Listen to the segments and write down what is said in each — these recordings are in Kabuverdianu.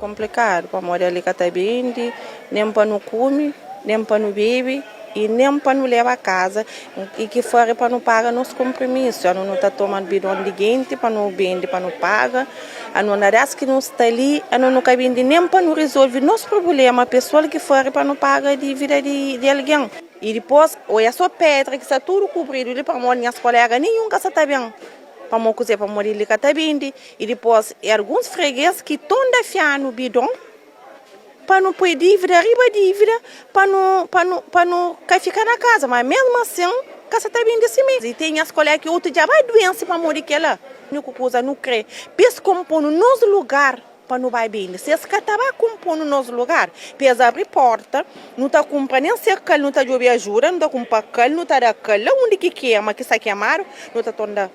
Komplikadu, pamodi ali ka ta bende nen pa nu kume, nen pa nu bebe i nen pa nu leba kaza i ki fari pa nu paga nos konprimisu. Anu nu ta toma bidon di genti pa nu bende pa nu paga. Anu na das ki nu sta li, anu nu ka bende nen pa nu rizolve nos prubulema pesual ki fari pa nu paga dívida di algen. I dipôs, oia so pedra ki sta tudu kubridu li pamodi nhas kolega ninhun ka sa ta ben. Pamodi kuzê? Pamodi li ka ta bende. I dipôs, e alguns fregês ki tonda fianu bidon pa nu poi dívida riba dívida pa nu, pa nu, pa nu ka fika na kaza. Má mésmu asin, ka sa ta bende simé. I ten nhas kolega ki otu dja bai duense pamodi kel-la. Úniku kuza nu krê pa es konpo-nu nos lugar pa nu bai bende. Si es ka ta ba konpo-nu nos lugar, pa es abri pórta, nu ta kunpra nen se kal, nu ta djobe ajuda, nu ta kunpra kal, nu ta da kal la undi ki kema, ki sta kemadu, nu ta torna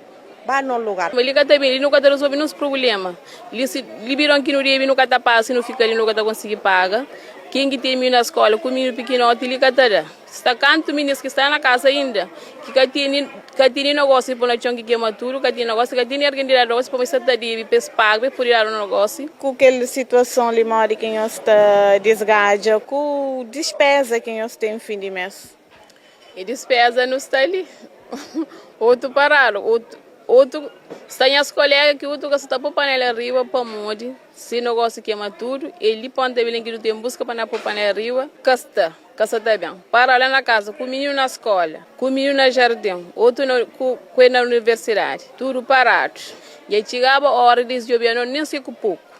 ba nos lugar. Ma li ka ta bende, li nu ka ta rezolve nos prubléma. Li si li bidon ki nu debe nu ka ta paga, si nu fika li nu ka ta konsigi paga. Ken ki ten mininu na skóla ku mininu pikinoti li ka ta da. Sta kantu minis ki sta na kasa inda ki ka tene ka tene nogósiu pô na txon ki kema tudu, ka tene nogósiu, ka tene algen di da nogósiu pamodi sta ta debe pa es paga pa es pode dadu nogósiu. Ku kel situason li modi ki nhos ta disgadja ku dispeza ki nhos ten fin di mes? E dispeza nu sta li otu paradu otu otu sta nhas kolega ki otu ka sa ta pô panela riba pamodi si nogósiu kema tudu e li ponta bilen ki nu ten buska pa na pô panela riba ka sta. Ka sa ta ben. Para la na kaza, ku mininu na skola, ku mininu na jardin, otu na ku ku na universidadi, tudu paradu. Dja txigaba ora di es djobe ano nen se ku poku.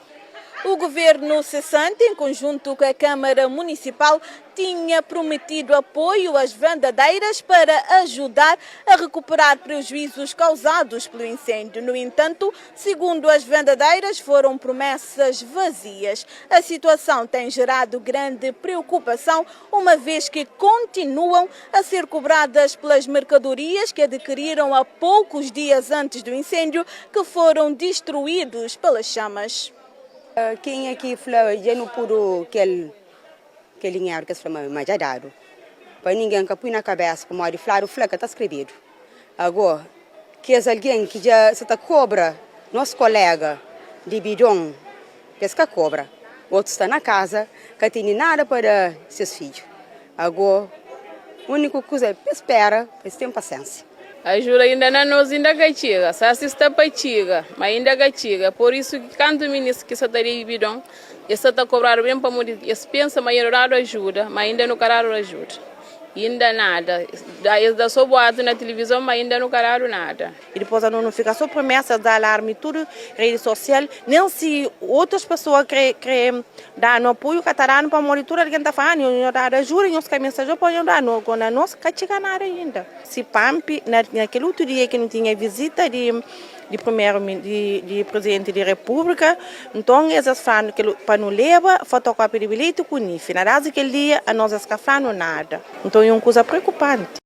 O governo cessante, em conjunto com a Câmara Municipal, tinha prometido apoio às vendedeiras para ajudar a recuperar prejuízos causados pelo incêndio. No entanto, segundo as vendedeiras, foram promessas vazias. A situação tem gerado grande preocupação, uma vez que continuam a ser cobradas pelas mercadorias que adquiriram há poucos dias antes do incêndio, que foram destruídos pelas chamas. Kenha ki fla dja nu pudu kel kel dinheru ki es fla ma ma dja dadu pa ningen ka pui na kabesa pamodi fladu fla ka ta skrebedu ago kes algen ki dja sa ta kobra nos kolega di bidon Kes ka kobra, otus sta na kaza ka tene nada pa da ses fidju. Ago, uniku kuza é pa spera, pa es ten pasiensia. Ajuda inda na nos inda ka txiga, sa si sta pa txiga, ma inda ka txiga. Por isu ki kantu minis ki sa ta debe bidon, es sa ta kobradu ben pamodi es pensa ma dja nu dadu ajuda, ma inda nu ka dadu ajuda. Inda nada. Es da so boatu na tilivizon, ma inda nu ka dadu nada. I dipôs anu nu fika so promesas di alarmi tudu redi sosial, nen si otus pesoa kre kre danu apoiu ka ta danu pamodi tudu algen ta fla, ah nho dadu ajuda nhos ka meste ajuda pa nho danu, ago na nos ka txiga nada inda. Si pampi na na kel otu dia ki nu tinha vizita di di primeru di di prizidenti di repúblika, nton es es flanu kel pa nu leba fotokópia di bilheti ku NIF. Na das di kel dia anos es ka flanu nada. Nton e un kuza preokupanti.